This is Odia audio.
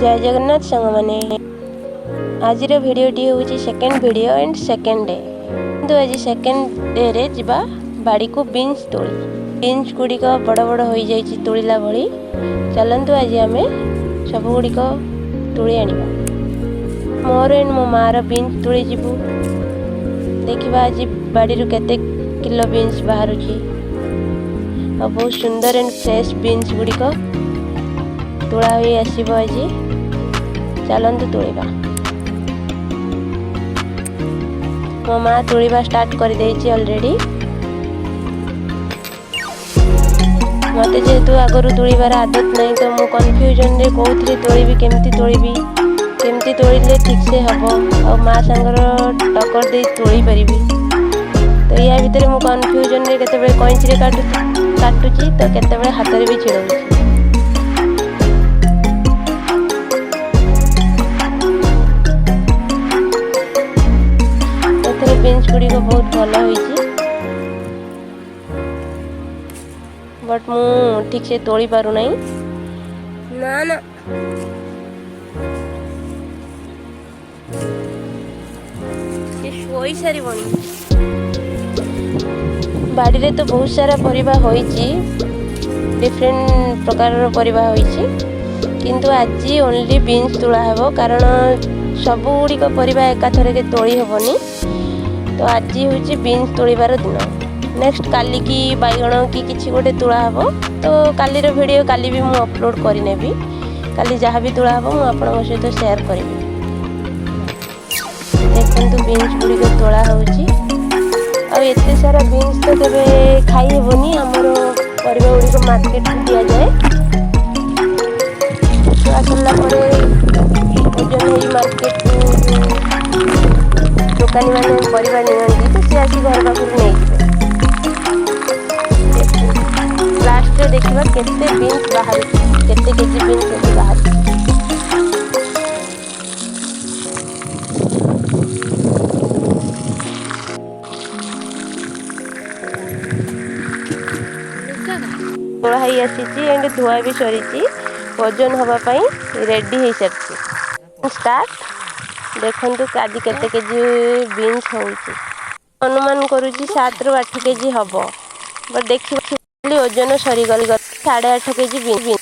ଜୟ ଜଗନ୍ନାଥ ସାଙ୍ଗମାନେ, ଆଜିର ଭିଡ଼ିଓଟି ହେଉଛି second video and second day. କିନ୍ତୁ ଆଜି ସେକେଣ୍ଡ ଡେରେ ଯିବା ବାଡ଼ିକୁ ବିନ୍ସ ତୋଳି। ବିନ୍ସ ଗୁଡ଼ିକ ବଡ଼ ବଡ଼ ହୋଇଯାଇଛି ତୋଳିଲା ଭଳି। ଚାଲନ୍ତୁ ଆଜି ଆମେ ସବୁଗୁଡ଼ିକ ତୋଳି ଆଣିବା। ମୋର ଆଣ୍ଡ ମୋ ମାଆର ବିନ୍ସ ତୋଳି ଯିବୁ। ଦେଖିବା ଆଜି ବାଡ଼ିରୁ କେତେ କିଲୋ ବିନ୍ସ ବାହାରୁଛି। ଆଉ ବହୁତ ସୁନ୍ଦର ଆଣ୍ଡ ଫ୍ରେଶ୍ ବିନ୍ସ ଗୁଡ଼ିକ ତୋଳା ହୋଇ ଆସିବ ଆଜି। ଚାଲନ୍ତୁ ତୋଳିବା। ମୋ ମା ତୋଳିବା ଷ୍ଟାର୍ଟ କରିଦେଇଛି ଅଲରେଡ଼ି। ମୋତେ ଯେହେତୁ ଆଗରୁ ତୋଳିବାର ଆଦତ ନାହିଁ, ତ ମୁଁ କନଫ୍ୟୁଜନରେ କେଉଁଥିରେ ତୋଳିବି, କେମିତି ତୋଳିବି, କେମିତି ତୋଳିଲେ ଠିକ୍ସେ ହେବ ଆଉ ମା ସାଙ୍ଗର ଟକ୍କର ଦେଇ ତୋଳି ପାରିବି। ତ ୟା ଭିତରେ ମୁଁ କନଫ୍ୟୁଜନରେ କେତେବେଳେ କଇଁଚିରେ କାଟୁଛି ତ କେତେବେଳେ ହାତରେ ବି ଛିଡ଼ଉଛି। ଏଥିରେ ବିନ୍ସ ଗୁଡ଼ିକ ବହୁତ ଭଲ ହୋଇଛି, ବଟ୍ ମୁଁ ଠିକ୍ସେ ତୋଳି ପାରୁନାହିଁ। ନା ନା, ସେ ଶୋଇ ସାରିବଣି। ବାଡ଼ିରେ ତ ବହୁତ ସାରା ପରିବା ହୋଇଛି, ଡିଫରେଣ୍ଟ ପ୍ରକାରର ପରିବା ହୋଇଛି, କିନ୍ତୁ ଆଜି ଓନ୍ଲି ବିନ୍ସ ତୋଳା ହେବ, କାରଣ ସବୁଗୁଡ଼ିକ ପରିବା ଏକାଥରକେ ତୋଳି ହେବନି। ତ ଆଜି ହେଉଛି ବିନ୍ସ ତୋଳିବାର ଦିନ। ନେକ୍ସଟ କାଲିକି ବାଇଗଣ କି କିଛି ଗୋଟେ ତୋଳା ହେବ। ତ କାଲିର ଭିଡ଼ିଓ କାଲି ବି ମୁଁ ଅପଲୋଡ଼ କରିନେବି। କାଲି ଯାହା ବି ତୋଳା ହେବ ମୁଁ ଆପଣଙ୍କ ସହିତ ସେୟାର କରିବି। ଦେଖନ୍ତୁ ବିନ୍ସ ଗୁଡ଼ିକ ତୋଳା ହେଉଛି। ଆଉ ଏତେ ସାରା ବିନ୍ସ ତ କେବେ ଖାଇ ହେବନି, ଆମର ପରିବା ଗୁଡ଼ିକ ମାର୍କେଟକୁ ଦିଆଯାଏ। ତୋଳା ସରିଲା ପରେ ଓଜନ ହେଇ ମାର୍କେଟକୁ ଦୋକାନୀମାନେ ପରିବା ନିଅନ୍ତି, ତ ସେ ଆସି ଘର ପାଖରୁ ନେଇଯିବେ। ଲାଷ୍ଟରେ ଦେଖିବା କେତେ ବିନ୍ସ ବାହାରୁଛି, କେତେ କେଜି ବିନ୍ସ ଏଠି ବାହାରୁଛି। ତୋଳା ହେଇ ଆସିଛି ଏଣ୍ଡ ଧୁଆ ବି ସରିଛି, ଓଜନ ହେବା ପାଇଁ ରେଡ଼ି ହେଇସାରିଛି। ଷ୍ଟାର୍ଟ। ଦେଖନ୍ତୁ ଆଜି କେତେ କେଜି ବିନ୍ସ ହେଉଛି। ଅନୁମାନ କରୁଛି 7ରୁ 8 କେଜି ହେବ, ବଟ୍ ଦେଖିବା ଓଜନ ସରିଗଲେ 8.5 କେଜି ବିନ୍ସ।